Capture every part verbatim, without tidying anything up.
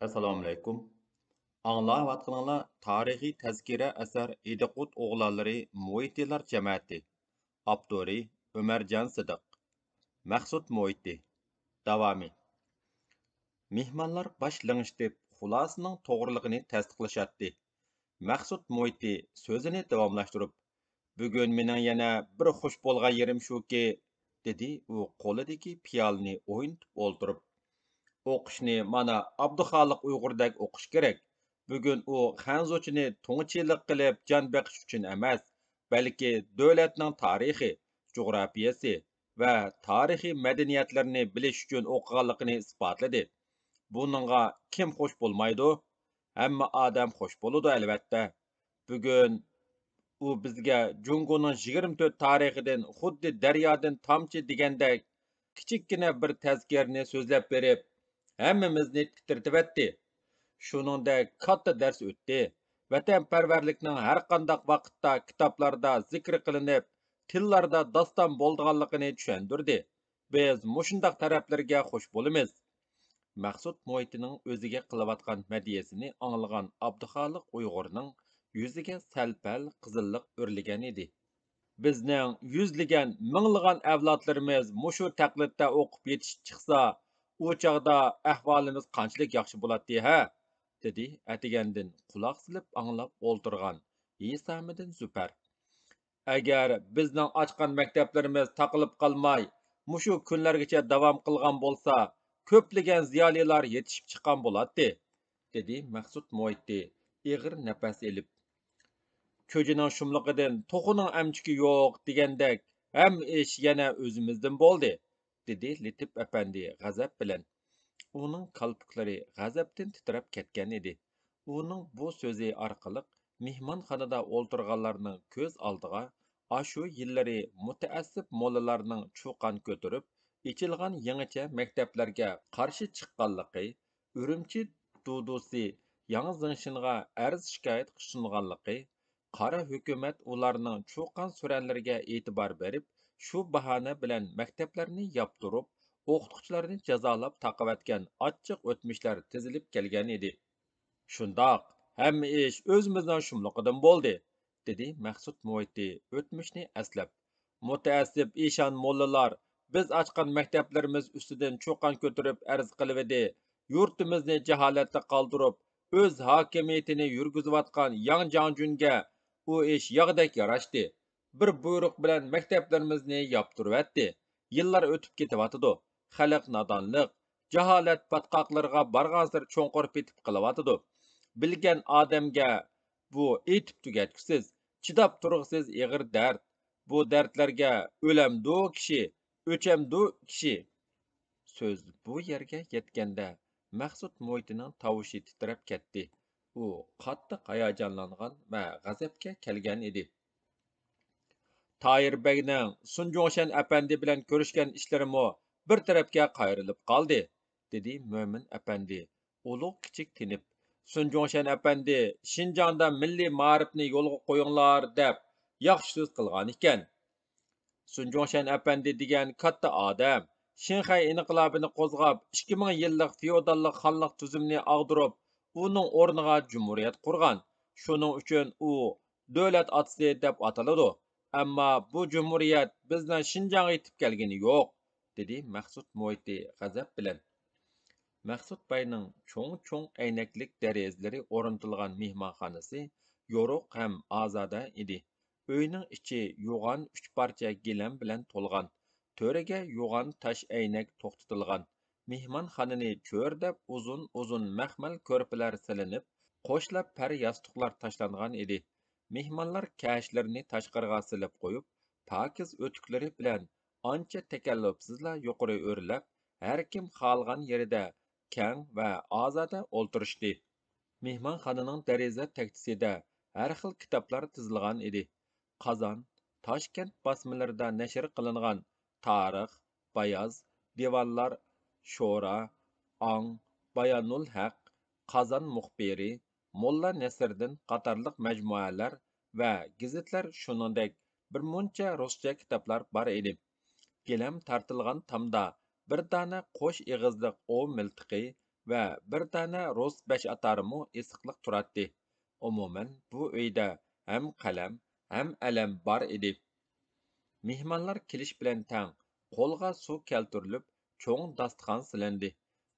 ئەسسالامۇئەلەيكۇم. ئاڭلاۋاتقىنىڭلار تارىخىي تەزكىرە ئەسەر ئىدىقۇت ئوغلانلىرى مۇھىتىلار جەمەتى. ئاپتورى ئۆمەرجان سىدىق. مەخسۇت مۇھىتى. داۋامى. مېھمانلار باش لىڭشىتىپ، خۇلاسىنىڭ توغرىلىقىنى تەستىقلىشاتتى. مەخسۇت مۇھىتى سۆزىنى داۋاملاشتۇرۇپ، بۈگۈن مېنىڭ يەنە بىر خۇش بولغان يېرىم شۇكى، دېدى ئۇ قولىدىكى پىيالىنى ئوينىتىپ ئولتۇرۇپ. ئوقۇشنى مانا ئابدۇخالىق ئۇيغۇردەك ئوقۇش كېرەك. بۈگۈن ئۇ خەنزۇچىنى تۇڭچىلىق قىلىپ جان بېقىش ئۈچۈن ئەمەس، بەلكى دۆلەتنىڭ تارىخى، جۇغراپىيەسى ۋە تارىخىي مەدەنىيەتلىرىنى بىلىش ئۈچۈن ئوقۇغانلىقىنى ئىسپاتلىدى. بۇنىڭغا كىم خۇش بولمايدۇ؟ ھەممە ئادەم خۇش بولىدۇ، ئەلۋەتتە. بۈگۈن ئۇ بىزگە جۇڭگونىڭ يىگىرمە تۆت تارىخىدىن خۇددى دەريادىن تامچە دېگەندەك كىچىككىنە بىر تەزكىرىنى سۆزلەپ بېرىپ، ھەممىمىزنى تىترىتىۋەتتى. شۇنىڭدەك كاتتا دەرس ئۆتتى. ۋەتەنپەرۋەرلىكنىڭ ھەرقانداق ۋاقىتتا كىتابلاردا زىكىر قىلىنىپ، تىللاردا داستان بولىدىغانلىقىنى چۈشەندۈردى. بىز مۇشۇنداق تەرەپلىرىگە خۇش بولىمىز. مەخسۇت مۇھىتىنىڭ ئۆزىگە قىلىۋاتقان مەدھىيەسىنى ئاڭلىغان ئابدۇخالىق ئۇيغۇرنىڭ يۈزىگە سەل-پەل قىزىللىق ئۆرلىگەن ئىدى. بىزنىڭ يۈزلىگەن، مىڭلىغان ئەۋلادلىرىمىز مۇشۇ تەقلىدتە ئوقۇپ يېتىشىپ چىقسا، ئۇ چاغدا ئەھۋالىمىز قانچىلىك ياخشى بولاتتى ھە؟ دېدى ئەتىگەندىن قۇلاق سېلىپ ئاڭلاپ ئولتۇرغان ھېسامىدىن زۇپەر. ئەگەر بىزنىڭ ئاچقان مەكتەپلىرىمىز تاقىلىپ قالماي، مۇشۇ كۈنلەرگىچە داۋام قىلغان بولسا، كۆپلىگەن زىيالىيلار يېتىشىپ چىققان بولاتتى، دېدى مەخسۇت مۇھىتى ئېغىر نەپەس ئېلىپ. چۆجىنىڭ شۇملۇقىدىن توخۇنىڭ ئەمچۈكى يوق دېگەندەك، ھەممە ئىش يەنە ئۆزىمىزدىن بولدى، دېدى لېتىپ ئەپەندى غەزەپ بىلەن. ئۇنىڭ كالپۇكلىرى غەزەپتىن تىترەپ كەتكەن ئىدى. ئۇنىڭ بۇ سۆزى ئارقىلىق مېھمانخانىدا ئولتۇرغانلارنىڭ كۆز ئالدىغا ئاشۇ يىللىرى مۇتەئەسسىپ موللىلارنىڭ چۇقان كۆتۈرۈپ، ئېچىلغان يېڭىچە مەكتەپلەرگە قارشى چىققانلىقى، ئۈرۈمچى دۇدۇسى ياڭ زېڭشىنغا ئەرز-شىكايەت سۇنغانلىقى، قارا ھۆكۈمەت ئۇلارنىڭ چۇقان-سۈرەنلىرىگە ئېتىبار بېرىپ، شۇ باھانە بىلەن مەكتەپلەرنى ياپتۇرۇپ، ئوقۇتقۇچىلارنى جازالاپ تاقىۋەتكەن ئاچچىق ئۆتمۈشلەر تىزىلىپ كەلگەن ئىدى. شۇنداق، ھەممە ئىش ئۆزىمىزنىڭ شۇملۇقىدىن بولدى، دېدى مەخسۇت مۇھىتى ئۆتمۈشنى ئەسلەپ. مۇتەئەسسىپ ئىشان موللىلار، بىز ئاچقان مەكتەپلىرىمىز ئۈستىدىن چۇقان كۆتۈرۈپ ئەرز قىلىۋىدى، يۇرتىمىزنى جاھالەتتە قالدۇرۇپ، ئۆز ھاكىمىيىتىنى يۈرگۈزۈۋاتقان ياڭ جياڭجۈنگە ئۇ ئىش ياغدەك ياراشتى. بىر بۇيرۇق بىلەن مەكتەپلىرىمىزنى ياپتۇرۇۋەتتى. يىللار ئۆتۈپ كېتىۋاتىدۇ. خەلق نادانلىق، جاھالەت پاتقاقلىرىغا بارغانسېرى چوڭقۇر پېتىپ قېلىۋاتىدۇ. بىلگەن ئادەمگە بۇ ئېيتىپ تۈگەتكۈسىز، چىداپ تۇرغۇسىز ئېغىر دەرد. بۇ دەردلەرگە ئۆلەمدۇ كىشى، ئۆچەمدۇ كىشى. سۆز بۇ يەرگە يەتكەندە، مەخسۇت مۇھىتىنىڭ تاۋۇشى تىترەپ كەتتى. ئۇ قاتتىق ھاياجانلانغان ۋە غەزەپكە كەلگەن ئىدى. تاھىر بەگنىڭ سۇن جۇڭشەن ئەپەندى بىلەن كۆرۈشكەن ئىشلىرىمۇ بىر تەرەپكە قايرىلىپ قالدى، دېدى مۆمىن ئەپەندى ئۇلۇغ كىچىك تېنىپ. سۇن جۇڭشەن ئەپەندى شىنجاڭدا مىللىي مائارىپنى يولغا قويۇڭلار دەپ ياخشى سۆز قىلغانىكەن. سۇن جۇڭشەن ئەپەندى دېگەن كاتتا ئادەم، شىنخەي ئىنقىلابىنى قوزغاپ، ئىككى مىڭ يىللىق فېئوداللىق خانلىق تۈزۈمنى ئاغدۇرۇپ، ئۇنىڭ ئورنىغا جۇمھۇرىيەت قۇرغان. شۇنىڭ ئۈچۈن ئۇ دۆلەت ئاتىسى دەپ ئاتىلىدۇ. ئەمما بۇ جۇمھۇرىيەت بىزنىڭ شىنجاڭغا يېتىپ كەلگىنى يوق، دېدى مەخسۇت مۇھىتى غەزەپ بىلەن. مەخسۇت باينىڭ چوڭ-چوڭ ئەينەكلىك دېرىزىلىرى ئورنىتىلغان مېھمانخانىسى يورۇق ھەم ئازادە ئىدى. ئۆينىڭ ئىچى يوغان ئۈچ پارچە گىلەم بىلەن تولغان. تۆرىگە يوغان تاش ئەينەك توختىتىلغان. مېھمانخانىنى چۆرىدەپ ئۇزۇن-ئۇزۇن مەخمەل كۆرپىلەر سېلىنىپ، قوشلاپ پەر ياستۇقلار تاشلانغان ئىدى. مېھمانلار كەشلىرىنى تاشقىرىغا سېلىپ قويۇپ، پاكىز ئۆتۈكلىرى بىلەن ئانچە تەكەللۇپسىزلا يۇقىرى ئۆرلەپ، ھەركىم خالىغان يېرىدە كەڭ ۋە ئازادە ئولتۇرۇشتى. مېھمانخانىنىڭ دېرىزە تەكچىسىدە ھەر خىل كىتابلار تىزىلغان ئىدى. قازان، تاشكەنت باسمىلىرىدا نەشر قىلىنغان تارىخ، باياز، دىۋانلار، شورا، ئاڭ، بايانۇل ھەق، قازان مۇخبىرى، موللا نەسىردىن قاتارلىق مەجمۇئەلەر ۋە گېزىتلەر، شۇنىڭدەك بىر مۇنچە رۇسچە كىتابلار بار ئىدى. گىلەم تارتىلغان تامدا بىر دانە قوش ئېغىزلىق ئوۋ مىلتىقى، ۋە بىر دانە رۇس بەش ئاتارىمۇ ئېسىقلىق تۇراتتى. ئومۇمەن، بۇ ئۆيدە ھەم قەلەم، ھەم ئەلەم بار ئىدى. مېھمانلار كېلىش بىلەن تەڭ قولغا سۇ كەلتۈرۈلۈپ، چوڭ داستىخان سېلىندى.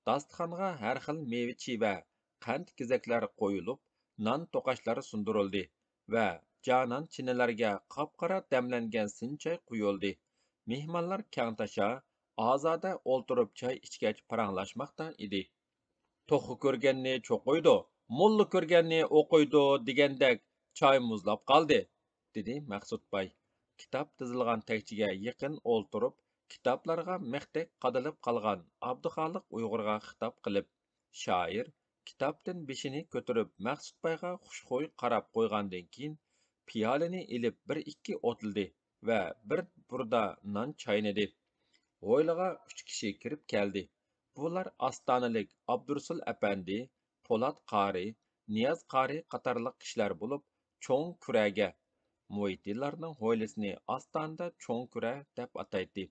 داستىخانغا ھەر خىل مېۋە-چىۋە، قەنت-گېزەكلەر قويۇلۇپ، نان-توقاچلار سۇندۇرۇلدى ۋە جانان چىنىلەرگە قاپقارا دەملەنگەن سىنچاي قۇيۇلدى. مېھمانلار كەڭتاشا، ئازادە ئولتۇرۇپ چاي ئىچكەچ پاراڭلاشماقتا ئىدى. «توخۇ كۆرگەننى چوقۇيدۇ، موللا كۆرگەننى ئوقۇيدۇ» دېگەندەك، چاي مۇزلاپ قالدى، دېدى مەخسۇت باي. كىتاب تىزىلغان تەكچىگە يېقىن ئولتۇرۇپ، كىتابلارغا مىختەك قادىلىپ قالغان ئابدۇخالىق ئۇيغۇرغا خىتاب قىلىپ، شائىر كىتابتىن بېشىنى كۆتۈرۈپ، مەخسۇت بايغا خۇشخۇي قاراپ قويغاندىن كېيىن، پىيالىنى ئېلىپ بىر ئىككى ئوتلىدى ۋە بىر بۇردا نان چاينىدى. ھويلىغا ئۈچ كىشى كىرىپ كەلدى. بۇلار ئاستانىلىك ئابدۇرۇسۇل ئەپەندى، پولات قارى، نىياز قارى قاتارلىق كىشىلەر بولۇپ، چوڭ كۈرەگە، مۇھىتىلارنىڭ ھويلىسىنى ئاستانىدا چوڭ كۈرە دەپ ئاتايتتى،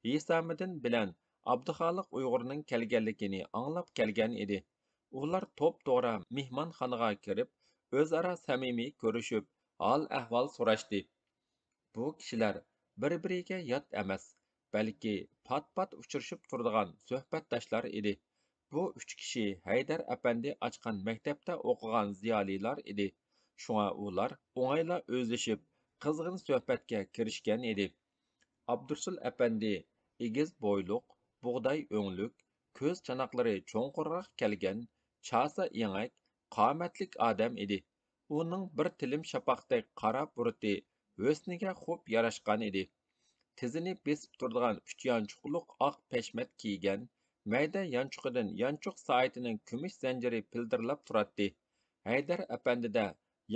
ھېسامىدىن بىلەن ئابدۇخالىق ئۇيغۇرنىڭ كەلگەنلىكىنى ئاڭلاپ كەلگەن ئىدى. ئۇلار توپتوغرا مېھمانخانىغا كىرىپ، ئۆزئارا سەمىمىي كۆرۈشۈپ، ھال-ئەھۋال سوراشتى. بۇ كىشىلەر بىر-بىرىگە يات ئەمەس، بەلكى پات-پات ئۇچرىشىپ تۇرىدىغان سۆھبەتداشلار ئىدى. بۇ ئۈچ كىشى ھەيدەر ئەپەندى ئاچقان مەكتەپتە ئوقۇغان زىيالىيلار ئىدى. شۇڭا ئۇلار ئوڭايلا ئۆزلىشىپ، قىزغىن سۆھبەتكە كىرىشكەن ئىدى. ئابدۇرۇسۇل ئەپەندى ئېگىز بويلۇق، بۇغداي ئۆڭلۈك، كۆز چاناقلىرى چوڭقۇرراق كەلگەن، چاسا ئېڭەك، قامەتلىك ئادەم ئىدى. ئۇنىڭ بىر تىلىم شاپاقتەك قارا بۇرۇتى ھۆسنىگە خوپ ياراشقان ئىدى. تىزىنى بېسىپ تۇرىدىغان ئۈچ يانچۇقلۇق ئاق پەشمەت كىيگەن، مەيدە يانچۇقىدىن يانچۇق سائىتىنىڭ كۈمۈش زەنجىرى پىلدىرلاپ تۇراتتى. ھەيدەر ئەپەندىدە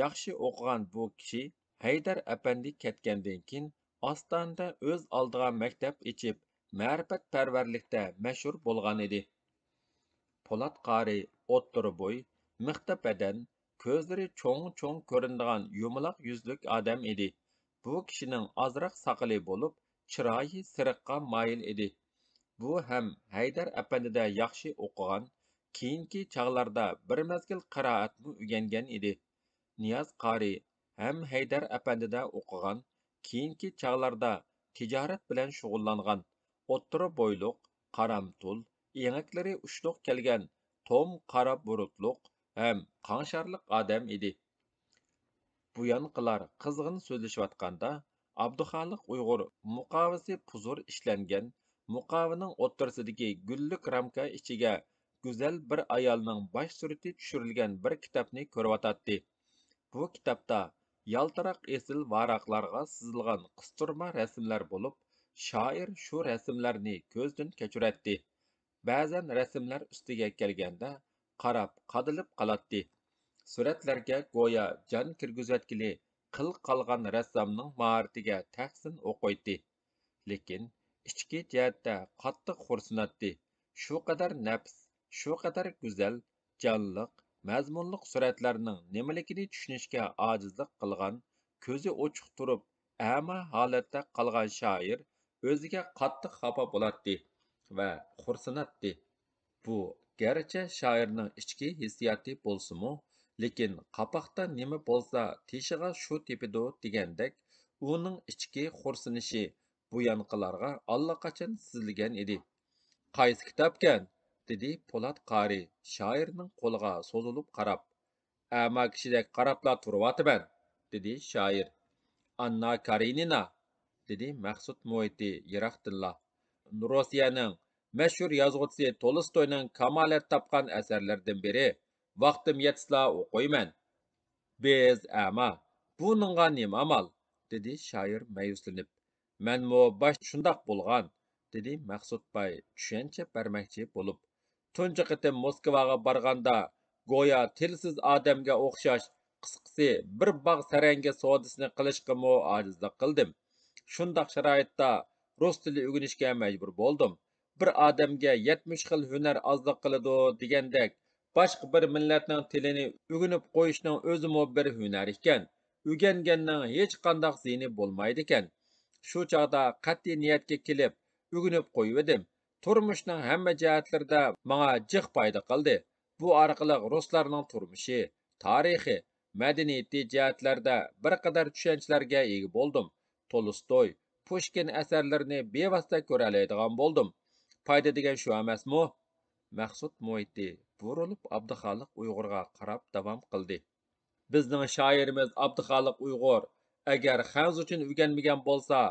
ياخشى ئوقۇغان بۇ كىشى ھەيدەر ئەپەندى كەتكەندىن كېيىن، ئاستانىدا ئۆز ئالدىغا مەكتەپ ئېچىپ، مەرىپەتپەرۋەرلىكتە مەشھۇر بولغانىدى. پولات قارى ئوتتۇرا بوي، مىختا بەدەن، كۆزلىرى چوڭ-چوڭ كۆرۈنىدىغان يۇمىلاق يۈزلۈك ئادەم ئىدى. بۇ كىشىنىڭ ئازراق ساقىلى بولۇپ، چىرايى سېرىققا مايىل ئىدى. بۇ ھەم ھەيدەر ئەپەندىدە ياخشى ئوقۇغان، كېيىنكى چاغلاردا بىر مەزگىل قىرائەتمۇ ئۆگەنگەن ئىدى. نىياز قارى ھەم ھەيدەر ئەپەندىدە ئوقۇغان، كېيىنكى چاغلاردا تىجارەت بىلەن شۇغۇللانغان، ئوتتۇرا بويلۇق، قارامتۇل، ئېڭەكلىرى ئۇچلۇق كەلگەن، توم قارا بۇرۇتلۇق ھەم قاڭشارلىق ئادەم ئىدى. بۇيانقىلار قىزغىن سۆزلىشىۋاتقاندا، ئابدۇخالىق ئۇيغۇر مۇقاۋىسى پۇزۇر ئىشلەنگەن، مۇقاۋىنىڭ ئوتتۇرىسىدىكى گۈللۈك رامكا ئىچىگە گۈزەل بىر ئايالنىڭ باش سۈرىتى چۈشۈرۈلگەن بىر كىتابنى كۆرۈۋاتاتتى. بۇ كىتابتا يالتىراق ئېسىل ۋاراقلارغا سىزىلغان قىستۇرما رەسىملەر بولۇپ، شائىر شۇ رەسىملەرنى كۆزدىن كەچۈرەتتى. بەزەن رەسىملەر ئۈستىگە كەلگەندە، قاراپ قادىلىپ قالاتتى. سۈرەتلەرگە گويا جان كىرگۈزۈۋەتكىلى قىل قالغان رەسسامنىڭ ماھارىتىگە تەھسىن ئوقۇيتتى. لېكىن ئىچكى جەھەتتە قاتتىق خورسىناتتى. شۇ قەدەر نەپىس، شۇ قەدەر گۈزەل، جانلىق، مەزمۇنلۇق سۈرەتلەرنىڭ نېمىلىكىنى چۈشىنىشكە ئاجىزلىق قىلغان، كۆزى ئوچۇق تۇرۇپ ئەما ھالەتتە قالغان شائىر ئۆزىگە قاتتىق خاپا بولاتتى ۋە خورسىناتتى. بۇ گەرچە شائىرنىڭ ئىچكى ھېسسىياتى بولسىمۇ، لېكىن قاپاقتا نېمە بولسا، تېشىغا شۇ تېپىدۇ دېگەندەك، ئۇنىڭ ئىچكى خورسىنىشى بۇيانقىلارغا ئاللىقاچان سېزىلگەن ئىدى. «قايسى كىتابكەن؟» دېدى پولات قارى شائىرنىڭ قولىغا سوزۇلۇپ قاراپ. «ئەما كىشىدەك قاراپلا تۇرۇۋاتىمەن»، دېدى شائىر. «ئاننا كارېنىنا»، دېدى مەخسۇت مۇھىتى يىراقتىنلا. «روسىيەنىڭ مەشھۇر يازغۇچىسى تولستوينىڭ كامالەت تاپقان ئەسەرلىرىدىن بىرى. ۋاقتىم يەتسىلا ئوقۇيمەن.» «بىز ئەما، بۇنىڭغا نېمە ئامال؟» دېدى شائىر مەيۈسلىنىپ. «مەنمۇ باشتا شۇنداق بولغان»، دېدى مەخسۇت باي چۈشەنچە بەرمەكچى بولۇپ. «تۇنجى قېتىم موسكۋاغا بارغاندا، گويا تىلسىز ئادەمگە ئوخشاش، قىسقىسى، بىر باغ سەرەڭگە سودىسىنى قىلىشقىمۇ ئاجىزلىق قىلدىم. شۇنداق شارائىتتا رۇس تىلى ئۆگىنىشكە مەجبۇر بولدۇم. بىر ئادەمگە يەتمىش خىل ھۈنەر ئازلىق قىلىدۇ دېگەندەك، باشقا بىر مىللەتنىڭ تىلىنى ئۆگىنىپ قويۇشنىڭ ئۆزىمۇ بىر ھۈنەر ئىكەن. ئۆگەنگەننىڭ ھېچقانداق زىيىنى بولمايدىكەن. شۇ چاغدا قەتئىي نىيەتكە كېلىپ، ئۆگىنىپ قويۇۋىدىم. تۇرمۇشنىڭ ھەممە جەھەتلىرىدە ماڭا جىق پايدا قىلدى. بۇ ئارقىلىق رۇسلارنىڭ تۇرمۇشى، تارىخى، مەدەنىيىتى جەھەتلەردە بىر قەدەر چۈشەنچىلەرگە ئىگە بولدۇم. تولستوي، پۇشكىن ئەسەرلىرىنى بىۋاسىتە كۆرەلەيدىغان بولدۇم. پايدا دېگەن شۇ ئەمەسمۇ؟ مەخسۇت مۇھىتى بۇرۇلۇپ ئابدۇخالىق ئۇيغۇرغا قاراپ داۋام قىلدى. بىزنىڭ شائىرىمىز ئابدۇخالىق ئۇيغۇر ئەگەر خەنزۇچىنى ئۆگەنمىگەن بولسا،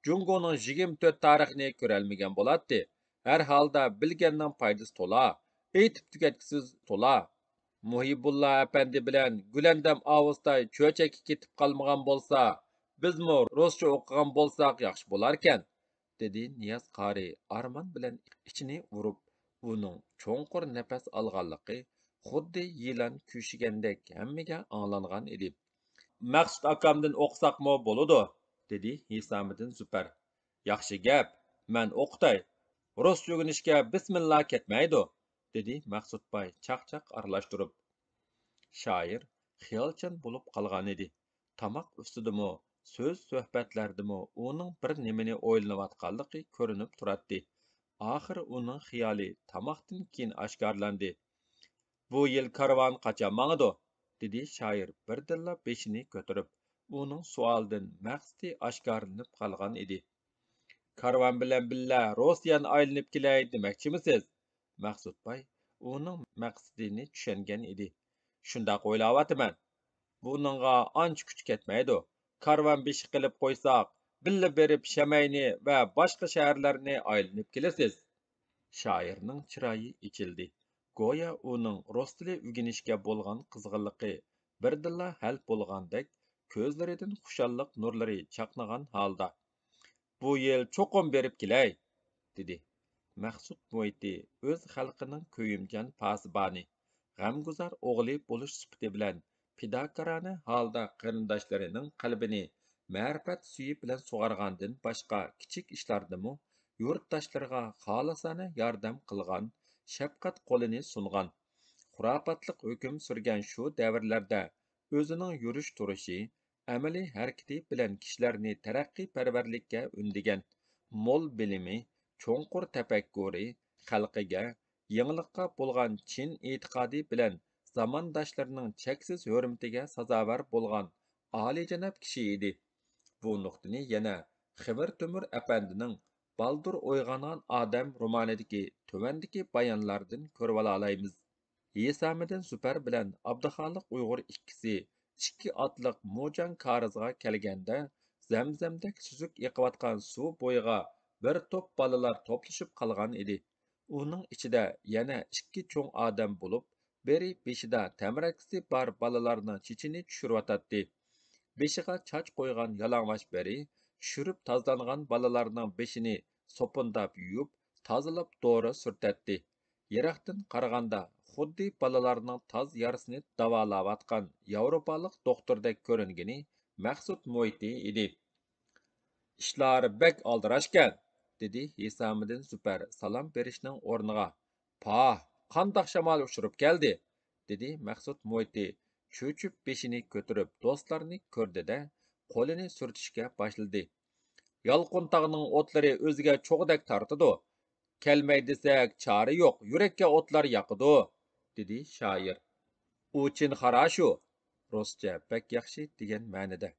جۇڭگونىڭ يىگىرمە تۆت تارىخىنى كۆرەلمىگەن بولاتتى. ھەر ھالدا بىلگەننىڭ پايدىسى تولا، ئېيتىپ تۈگەتكۈسىز تولا. مۇھىبۇللا ئەپەندى بىلەن گۈلەندەم ئاۋۇستاي چۆچەككە كېتىپ قالمىغان بولسا، بىزمۇ رۇسچە ئوقۇغان بولساق ياخشى بولاركەن. دېدى نىياز قارى ئارمان بىلەن ئىچىنى ئۇرۇپ، ئۇنىڭ چوڭقۇر نەپەس ئالغانلىقى خۇددى يىلان كۆشىگەندەك ھەممىگە ئاڭلانغان ئىدى. مەخسۇت ئاكامدىن ئوقۇساقمۇ بولىدۇ، دېدى ھېسامىدىن زۇپەر. ياخشى گەپ، مەن ئوقۇتاي. رۇسچە ئۆگىنىشكە بىسمىللا كەتمەيدۇ، دېدى مەخسۇت باي چاقچاق ئارىلاشتۇرۇپ. شائىر خىيالچان بولۇپ قالغانىدى. تاماق ئۈستىدىمۇ، سۆز-سۆھبەتلەردىمۇ ئۇنىڭ بىر نېمىنى ئويلىنىۋاتقانلىقى كۆرۈنۈپ تۇراتتى. ئاخىرى ئۇنىڭ خىيالى تاماقتىن كېيىن ئاشكارىلاندى. بۇ يىل كارۋان قاچان ماڭىدۇ؟ دېدى شائىر بىردىنلا بېشىنى كۆتۈرۈپ. ئۇنىڭ سوئالىدىن مەقسىتى ئاشكارىلىنىپ قالغان ئىدى. كارۋان بىلەن بىللە روسىيەنى ئايلىنىپ كېلەي دېمەكچىمۇسىز؟ مەخسۇت باي ئۇنىڭ مەقسىتىنى چۈشەنگەن ئىدى. شۇنداق ئويلاۋاتىمەن. بۇنىڭغا ئانچە كۈچ كەتمەيدۇ. كارۋان بېشى قىلىپ قويساق، بىللە بېرىپ شەمەينى ۋە باشقا شەھەرلەرنى ئايلىنىپ كېلىسىز. شائىرنىڭ چىرايى ئېچىلدى. گويا ئۇنىڭ رۇس تىلى ئۆگىنىشكە بولغان قىزغىنلىقى بىردىنلا ھەل بولغاندەك، كۆزلىرىدىن خۇشاللىق نۇرلىرى چاقنىغان ھالدا، بۇ يىل چوقۇم بېرىپ كېلەي، دېدى. مەخسۇت مۇھىتى ئۆز خەلقىنىڭ كۆيۈمچان پاسىبانى، غەمگۇزار ئوغلى بولۇش سۈپىتى بىلەن پىداكارانە ھالدا قېرىنداشلىرىنىڭ قەلبىنى مەرىپەت سۈيى بىلەن سۇغارغاندىن باشقا كىچىك ئىشلاردىمۇ يۇرتداشلىرىغا خالىسانە ياردەم قىلغان، شەپقەت قولىنى سۇنغان، خۇراپاتلىق ھۆكۈم سۈرگەن شۇ دەۋرلەردە ئۆزىنىڭ يۈرۈش-تۇرۇشى، ئەمەلىي ھەرىكىتى بىلەن كىشىلەرنى تەرەققىيپەرۋەرلىككە ئۈندىگەن، مول بىلىمى، چوڭقۇر تەپەككۇرى، خەلقىگە، يېڭىلىققا بولغان چىن ئېتىقادى بىلەن زامانداشلىرىنىڭ چەكسىز ھۆرمىتىگە سازاۋەر بولغان ئالىيجاناب كىشى ئىدى. بۇ نۇقتىنى يەنە خېۋىر تۆمۈر ئەپەندىنىڭ بالدۇر ئويغانغان ئادەم رومانىدىكى تۆۋەندىكى بايانلاردىن كۆرۈۋالالايمىز. ھېسامىدىن زۇپەر بىلەن ئابدۇخالىق ئۇيغۇر ئىككىسى ئىككى ئاتلىق موجاڭ كارىزغا كەلگەندە، زەمزەمدەك سۈزۈك ئېقىۋاتقان سۇ بويىغا بىر توپ بالىلار توپلىشىپ قالغان ئىدى. ئۇنىڭ ئىچىدە يەنە ئىككى چوڭ ئادەم بولۇپ، بىرى بېشىدا تەمرەتكىسى بار بالىلارنىڭ چېچىنى چۈشۈرۈۋاتاتتى. بېشىغا چاچ قويغان يالاڭاچ بىرى چۈشۈرۈپ تازىلانغان بالىلارنىڭ بېشىنى سوپۇنداپ يۇيۇپ، تازىلاپ دورا سۈرتەتتى. يىراقتىن قارىغاندا، خۇددى بالىلارنىڭ تاز يارىسىنى داۋالاۋاتقان ياۋروپالىق دوختۇردەك كۆرۈنگىنى مەخسۇت مۇھىتى ئىدى. «ئىشلار بەك ئالدىراشكەن»، دېدى ھېسامىدىن زۇپەر سالام بېرىشنىڭ ئورنىغا. «پاھ، قانداق شامال ئۇچۇرۇپ كەلدى؟» دېدى مەخسۇت مۇھىتى چۆچۈپ بېشىنى كۆتۈرۈپ دوستلارنى كۆردى-دە، قولىنى سۈرتۈشكە باشلىدى. «يالقۇنتاغنىڭ ئوتلىرى ئۆزىگە چوغدەك تارتىدۇ. كەلمەي دېسەك چارە يوق، يۈرەككە ئوتلار ياقىدۇ»، دېدى شائىر. «ئۇ چىن خاراشۇ، رۇسچە بەك ياخشى دېگەن مەنىدە»،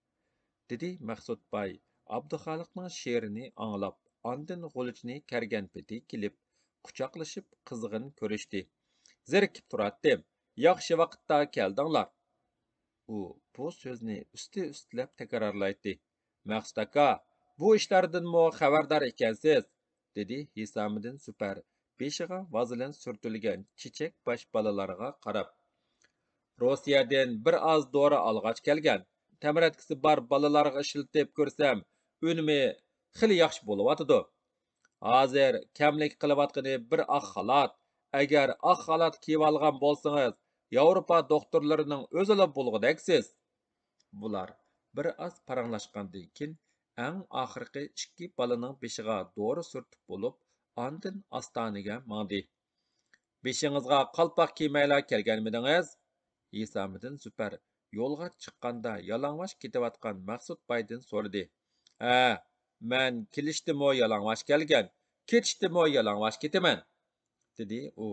دېدى مەخسۇت باي ئابدۇخالىقنىڭ شېئىرىنى ئاڭلاپ، ئاندىن غۇلىچىنى كەرگەن پېتى كېلىپ، قۇچاقلىشىپ قىزغىن كۆرۈشتى. «زېرىكىپ تۇراتتىم. ياخشى ۋاقىتتا كەلدىڭلار.» ئۇ بۇ سۆزنى ئۈستى-ئۈستىلەپ تەكرارلايتتى. «مەخسۇت ئاكا، بۇ ئىشلاردىنمۇ خەۋەردار ئىكەنسىز»، دېدى ھېسامىدىن زۇپەر بېشىغا ۋازېلىن سۈرتۈلگەن چېچەك باش بالىلارغا قاراپ. «روسىيەدىن بىر ئاز دورا ئالغاچ كەلگەن. تەمرەتكىسى بار بالىلارغا ئىشلىتىپ كۆرسەم، ئۈنۈمى خېلى ياخشى بولۇۋاتىدۇ. ھازىر كەملىك قىلىۋاتقىنى بىر ئاق خالات. ئەگەر ئاق خالات كىيىۋالغان بولسىڭىز، ياۋروپا دوختۇرلىرىنىڭ ئۆزىلا بولغۇدەكسىز.» بۇلار بىر ئاز پاراڭلاشقاندىن كېيىن، ئەڭ ئاخىرقى ئىككى بالىنىڭ بېشىغا دورا سۈرتۈپ بولۇپ، ئاندىن ئاستانىگە ماڭدى. «بېشىڭىزغا قالپاق كىيمەيلا كەلگەنمىدىڭىز؟» ھېسامىدىن زۇپەر يولغا چىققاندا يالاڭاچ كېتىۋاتقان مەخسۇت بايدىن سورىدى. «ھە، مەن كېلىشتىمۇ يالاڭاچ كەلگەن. كېتىشتىمۇ يالىڭاچ كېتىمەن، دېدى ئۇ،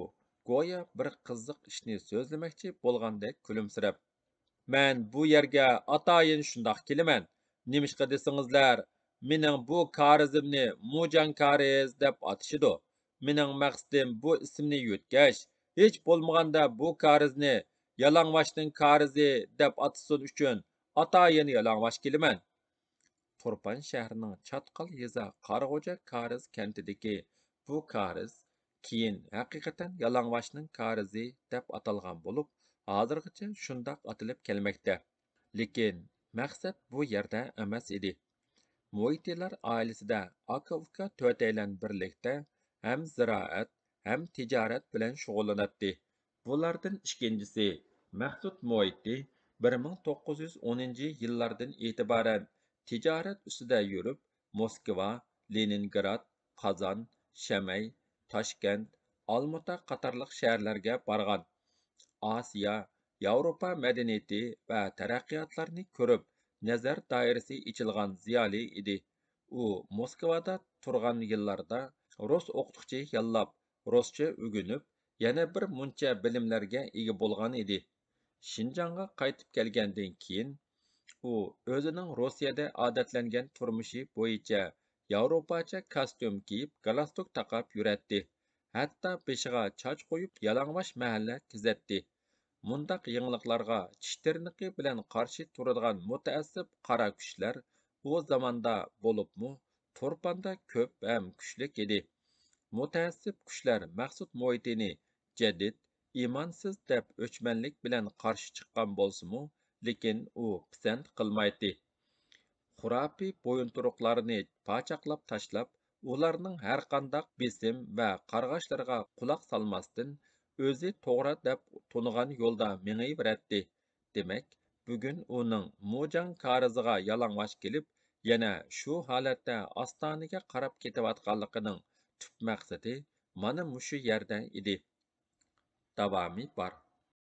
گويا بىر قىزىق ئىشنى سۆزلىمەكچى بولغاندەك كۈلۈمسىرەپ. مەن بۇ يەرگە ئاتايىن شۇنداق كېلىمەن. نېمىشقا دېسىڭىزلەر، مېنىڭ بۇ كارىزىمنى موجاڭ كارىز دەپ ئاتىشىدۇ. مېنىڭ مەقسىتىم بۇ ئىسىمنى يۆتكەش، ھېچ بولمىغاندا بۇ كارىزنى يالاڭۋاچنىڭ كارىزى دەپ ئاتىسۇن ئۈچۈن ئاتايىن يالاڭۋاچ كېلىمەن. تۇرپان شەھىرىنىڭ چاتقال يېزا قارىغوجا كارىز كەنتىدىكى بۇ كارىز كېيىن ھەقىقەتەن يالاڭۋاچنىڭ كارىزى دەپ ئاتالغان بولۇپ، ھازىرغىچە شۇنداق ئاتىلىپ كەلمەكتە. لېكىن مەقسەت بۇ يەردە ئەمەس ئىدى. موئىتىلار ئائىلىسىدە ئاكا-ئۇكا تۆتەيلەن بىرلىكتە ھەم زىرائەت، ھەم تىجارەت بىلەن شۇغۇللىناتتى. بۇلاردىن ئىككىنچىسى مەخسۇت موئىتى بىر مىڭ توققۇز يۈز ئونىنچى يىللاردىن ئېتىبارەن تىجارەت ئۈستىدە يۈرۈپ، موسكۋا، لېنىنگراد، قازان، شەمەي، تاشكەنت، ئالمۇتا قاتارلىق شەھەرلەرگە بارغان. ئاسىيا، ياۋروپا مەدەنىيىتى ۋە تەرەققىياتلارنى كۆرۈپ، نەزەر دائىرىسى ئېچىلغان زىيالىي ئىدى. ئۇ موسكۋادا تۇرغان يىللاردا رۇس ئوقۇتقۇچى ياللاپ، رۇسچە ئۆگىنىپ، يەنە بىر مۇنچە بىلىملەرگە ئىگە بولغان ئىدى. شىنجاڭغا قايتىپ كەلگەندىن كېيىن، ئۇ ئۆزىنىڭ روسىيەدە ئادەتلەنگەن تۇرمۇشى بويىچە ياۋروپاچە كاستيۇم كىيىپ، گالستۇك تاقاپ يۈرەتتى. ھەتتا بېشىغا چاچ قويۇپ، يالاڭۋاش مەھەللە كېزەتتى. مۇنداق يېڭىلىقلارغا چىش تىرنىقى بىلەن قارشى تۇرىدىغان مۇتەئەسسىپ قارا كۈچلەر ئۇ زاماندا، بولۇپمۇ تۇرپاندا كۆپ ھەم كۈچلۈك ئىدى. مۇتەئەسسىپ كۈچلەر مەخسۇت موئىتىنى جەدىد، ئىمانسىز دەپ ئۆچمەنلىك بىلەن قارشى چىققان بولسىمۇ، لېكىن ئۇ پىسەنت قىلمايتتى. خۇراپىي بويۇنتۇرۇقلارنى پاچاقلاپ تاشلاپ، ئۇلارنىڭ ھەرقانداق بېسىم ۋە قارغاشلىرىغا قۇلاق سالماستىن، ئۆزى توغرا دەپ تونۇغان يولدا مېڭىۋېرەتتى. دېمەك، بۈگۈن ئۇنىڭ موجاڭ كارىزىغا يالاڭاچ كېلىپ، يەنە شۇ ھالەتتە ئاستانىگە قاراپ كېتىۋاتقانلىقىنىڭ تۈپ مەقسىتى مانا مۇشۇ يەردە ئىدى. داۋامى بار.